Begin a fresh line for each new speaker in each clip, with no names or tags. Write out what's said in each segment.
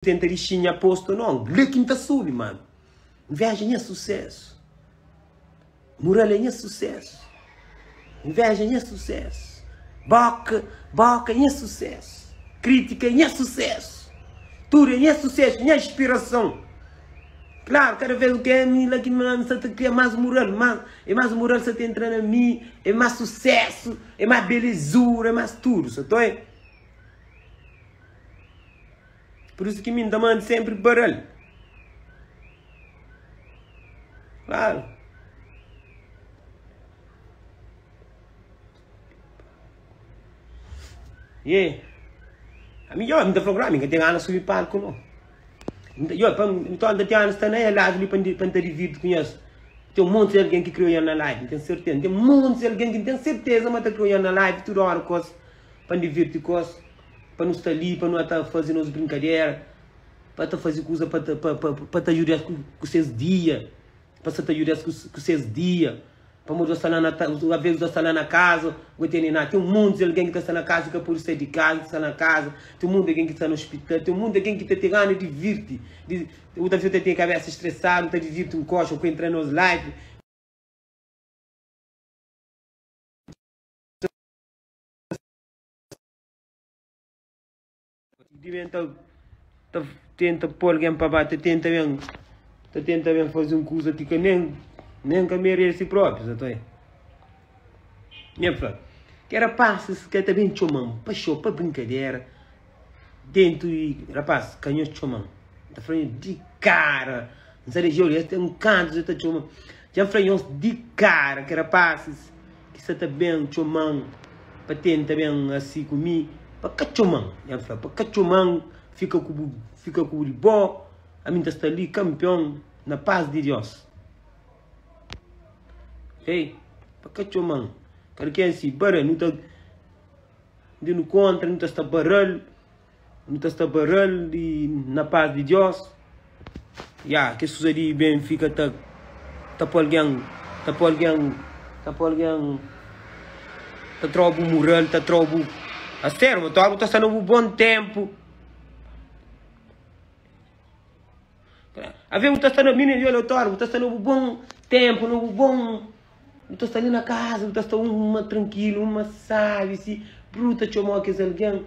Tenta dixi nha posto no la ki nta subi mano inveja nha sucesso mural é nha sucesso inveja nha sucesso boka boka nha sucesso crítica é nha sucesso tudo é nha sucesso nha inspiração claro cada vez que é mi la ki mi sa ta cria mais mural mais é mais mural sa ta entra na mi é mais sucesso é mais belezura é mais tudo sa ta oi. Pur isu ki mi N ta manda senpri para-l. Klaru. Ye. Ami yo, mi ta fla ku mi ka ten gana subi palku no. Yo, pa mi ta ten gana sta na e live li pa N ta divirti ku nhos. Ten un monti di algen ki kre oian na live, N ten serteza. Ten monti di algen ki N ten serteza ma ta kre oian na live tudu ora ku es. Pa N divirti ku es, pa nu sta li, pa nu ta faze nos brinkadera, pa ta faze kuza pa ta pa pa pa ta djuda-s ku ku ses dia, pa sa ta djuda-s ku ku ses dia. Pamodi bu sta la na ta aves bu ta sta la na kaza, bu ka tene nada. Ten montis di algen ki ta sta na kaza ki ka pode sai di kaza, ki sta na kaza. Ten monti algen ki sta na ospital, ten monti algen ki ta ten gana di divirti. Di bu ta fika ta ten kabesa stresadu, bu ta divirti un koxa ku entra nos live. Di ben ta ta tenta pô algen pa ba, ta tenta ben ta tenta ben faze un kuza ki ka nen nen ka merese propi, sa ta Nha fla, ke rapasis ka ta ben txoma-m pa xou, pa brinkadera, dentu di rapaz ka nhos txoma-m, N ta fla nhos di kara, N sa dexa-u li, es ten un kantu es ta txoma-m, dja N fla nhos di kara ke rapasis. Ki sa ta ben txoma-m pa tenta ben asi ku mi Pa ka txoma-m, nha fla, pa ka txoma-m Fika ku bu, fika ku bu di bo Ami N ta sta li kanpion na pas di Dios Ei, pa ka txoma-m Kada ken si bara, nu ta di nu kontra, nu ta sta bara-l Nu ta sta baral di na paz di Dios. Ya, kes kuza di ben fika ta ta po algen, ta po algen, ta po algen ta trau bu mural, ta trau bu a serio, ma tora bu ta sta na bu bon tempu. Ave bu ta sta na mi ne tora bu ta sta na bu bon tempu, na bu bon Bu ta sta li na kaza, bu ta sta uma trankilu, uma sabi si Bru ta txomau kes algen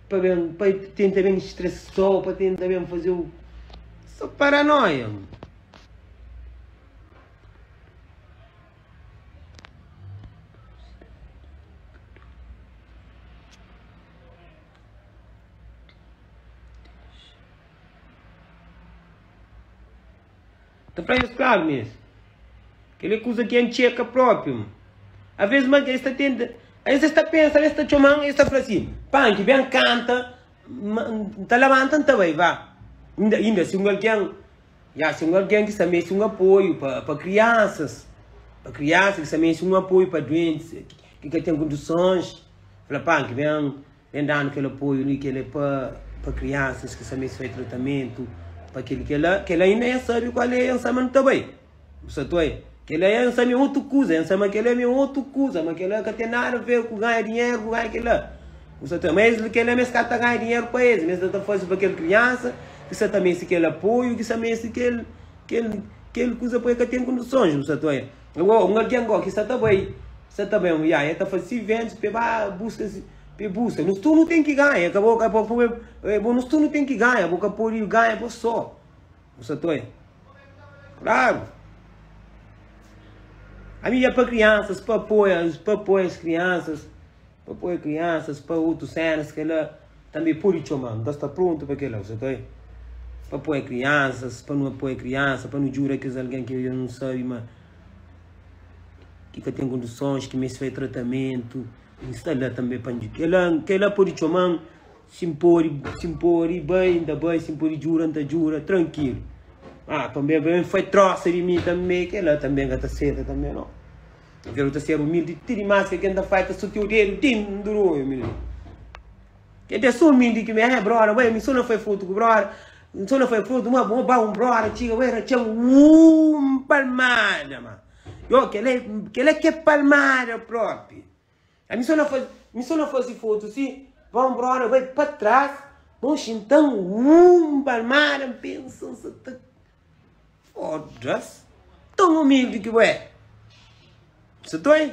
pa ben, pa tenta ben stresau, pa tenta ben fazeu So paranoia. Ta fla nhos klaru mes. Kel é kuza ki N txeka propi. Aves ma es ta tenta, aves es ta pensa, aves ta txoman, es ta fla si, Panki, ben kanta, N ta labanta N ta bai, va. Inda, inda si un algen, ya, si un algen ki sta meste un apoiu pa, pa kriansas, pa kriansa ki sta meste un apoiu pa duentis ki ka ten kondisons, fla, Panki, ben. Ben danu kel apoiu li kel é pa pa kriansas ki sta meste fai tratamentu pa kel kela kela inda N sabi kual é N sa ma nu ta bai bu sa toi kela N sa ma é otu kuza N sa ma kela é otu kuza ma kela ka ten nada a ver ku ganha dinheru ku ganha kela bu sa toi ma es kela ma es ka ta ganha dinheru pa es ma es ta faze pa kel kriansa ki sa ta meste kel apoiu ki sa meste kel kel kel kuza pa el ka ten kondisons bu sa toi Agora un algen go ki sa ta bai sa ta bai ya e ta faze si eventus pa e ba buska si Pa e buska. Nos tudu nu ten ki ganha. Ka bo ka bo bo nos tudu nu ten ki ganha. Bo ka pode ganha bo so. Bu sa ta oia? Klaru. Ami é pa kriansas, pa apoia, pa apoia as kriansas, pa apoia kriansas, pa otu senas, kela tanbe pode txoma-m. N ta sta prontu pa kela, bu sa ta oia? Pa apoia kriansas, pa nu apoia kriansa, pa nu djuda kes algen ki nu sabe ma ki ka ten kondisons, ki meste fai tratamentu. N sta la tanbe pa N Kela, kela pode txoma-m Si N pode, si N pode bai, N ta bai Si N pode djura, N ta djura Trankilu Ah, tanbe pa N fai trosa di mi tanbe Kela tanbe N ka ta seta tanbe no N kre ta ser umildi ti dimas Ke ken ta fai ta suti-u dedu Dinduru Umildi Ke ta so umildi ki mi Eh, broda, bai Mi so na fai fotu ku broda N so na fai fotu Ma bo ba un broda txiga Bai ratxa-m Un palmada ma Yo, kel-la é, kel-la ki é palmada propi. Ami so na faze, mi so na faze fotu si, ba un brother bai pa tras. Bon xintan un palmada N pensa N sa ta Foda-s Ton umildi ki bo é Sa toi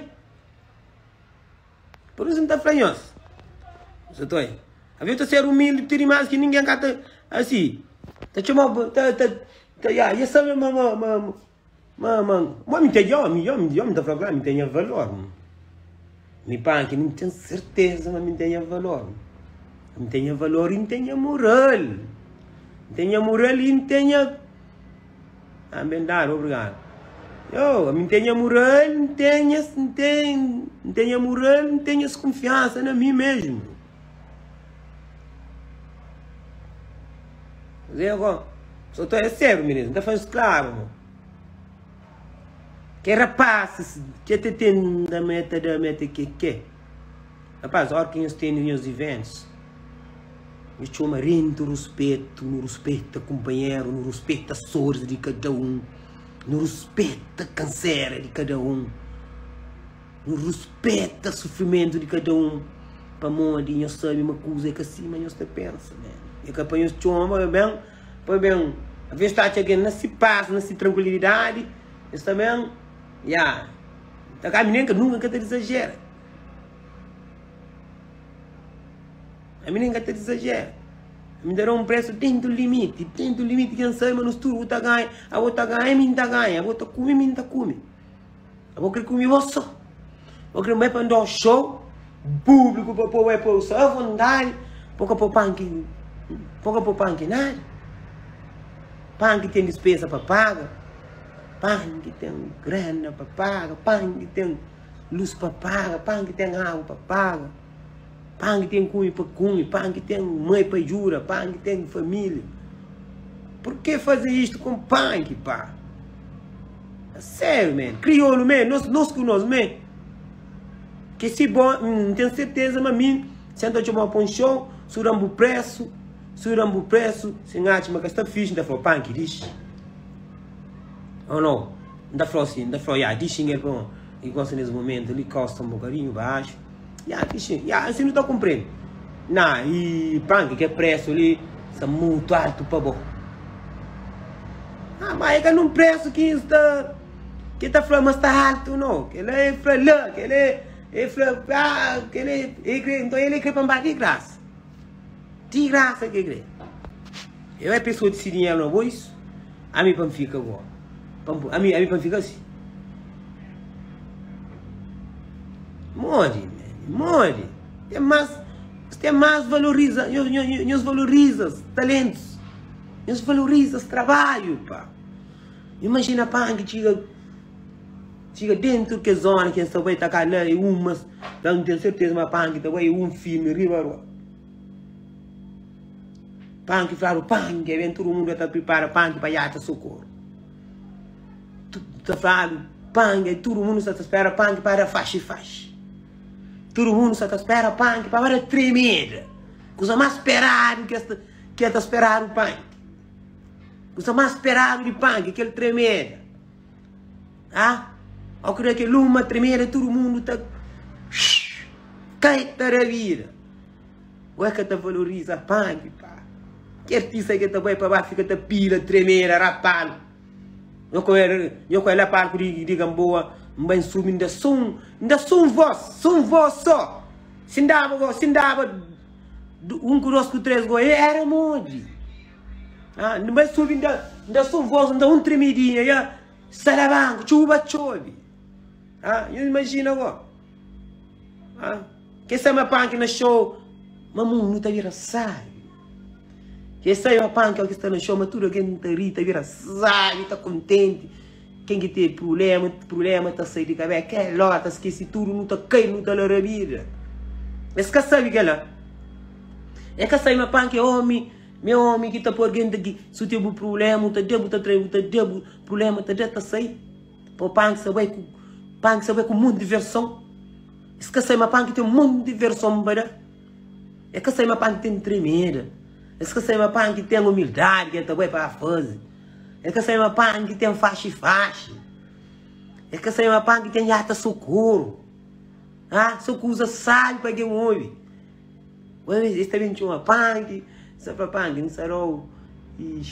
Pur isu N ta fla nhos Sa toi Avi ta ser umildi ti dimás ki ningen ka ta Asi Ta txoma-u ta ta ta ya Ya sabe ma ma ma Ma ma ma mi ten omi omi omi ta fla kla mi ten nha valor mi panki mi ten serteza ma mi ten nha valor mi ten nha valor i mi ten nha moral mi ten nha moral i mi ten nha ah ben dadu obrigadu yo mi ten nha moral mi ten nha mi ten mi ten nha moral mi ten nhas kunfiansa na mi mesmu. Só tô é sério menino, tá falando claro mo. Que rapazes que te tem da meta da meta que que. Rapaz, hora que nós tem nos eventos, me chama rento respeito, no respeita companheiro, no respeita sorriso de cada um, no respeita canseira de cada um. Nu ruspeta sufrimentu di kada un pamodi nhos sabe ma kuza é ka sima nhos ta pensa. É ka pa nhos txoma pa ben pa ben Avês ta atxa algen na si pas, na si trankuilidadi, nhos ta ben ya ta ka ami nen ka nunka N ka ta dizajera. Ami nen ka ta dizajera. Ami ta da un presu dentu limiti, dentu limiti ki N sabe ma nos tudu bu ta ganha, abo ta ganha mi N ta ganha, abo ta kume mi N ta kume. Abo kre kumi bo so. Bo kre bai pa ndau show público pa pô bai pô só vontade, pô ka pô panki, pô ka pô panki nada. Panki ten dispesa pa paga, panki ten grana pa paga, panki ten luz pa paga, panki ten agu pa paga, panki ten kumi pa kumi, panki ten mai pa djuda, panki ten familia. Por que fazer isto com panki, pá? A sério, man. Crioulo, man. Nós, nós com nós, man. Que se bom, hum, tenho certeza, mas mim, senta txoma pa um show, suram bu preço, suram bu preço, se ngachi, mas que está fixe, nta fala, panki, diz. Ou não? Nta fala assim, nta fala, ya, diz xinga pa um. E gosta nesse momento ali, costa um bocadinho baixo. Ya, diz, ya, assim não tá compreende. Na, e panki, que preço ali, está muito alto pa bo. Ah, ma é ka num preço ki sta ki ta fla ma sta alto no. Kel é fla la, kel é é fla ah, kel é é kre, então ele kre pa ba di graça. Di graça ke kre. Eu é pessoa de dinheiro na bolso, a mim pa fica go. A mim, a mim pa fica assim. Modi, modi. Tem mais, tem mais valoriza, nós valoriza talentos. Nhos valoriza es trabalhu pa. Imajina panki txiga txiga dentu kes zona ki es ta bai ta ka la e umas la N ten serteza ma panki ta bai un filmi riba rua. Panki fladu panki e ben tudu mundu ta pripara panki pa yata sokoru. Ta fladu panki e tudu mundu sa ta spera panki pa da faxi faxi. Tudu mundu sa ta spera panki pa da tremeda. Kuza mas speradu ki es ta Ki el ta speradu panki. Kusa más speradu di panki, kel tremeda. Ah, ó ki da kel uma tremeda, tudu mundu ta kai ta da vida. Ué ka ta valoriza panki, pá. Ki artista ki ta bai pa ba fika ta pila tremeda, rapalu. Nho ku el, nho ku el la palku di, di Gamboa, N bai N subi, N da so un, N da so un vós, so un vós só. Si N daba go, si N daba Un ku dos ku tres go, e era modi. Ah, N bai subi, N da, N da so vos, N da un tremidinha, ya, salabanku, txuba txobi. Ah, nhu imajina go. Ah, ke sai ma panki na show, ma mundu ta bira sabi. Ke sai ma panki o ki sta na show, ma tudu algen ta ri, ta bira sabi, ta kontenti. Ken ki ten prulema, prulema ta sai di kabesa, kel ora ta skese tudu, nu ta kai, nu ta lara bida. Es ka sabe kela. Es ka sabe ma panki é omi, mi é omi ki ta poi algen ta ki, si bu ten bu prulema, bu ta da, bu ta trai, bu ta da, bu prulema ta da, ta sai. Po panki sa bai ku, panki sa bai ku monti verson. Es ka sabe ma panki ten monti verson pa da. Es ka sabe ma panki ten tremeda. Es ka sabe ma panki ten umildadi ki el ta bai pa faze. El ka sabe ma panki ten faxi faxi. El ka sabe ma panki ten yata sokoru. Ah, so kuza sabi pa gen obi. Es ta ben txoma panki. N sta fla, Panki, N sta da-u i.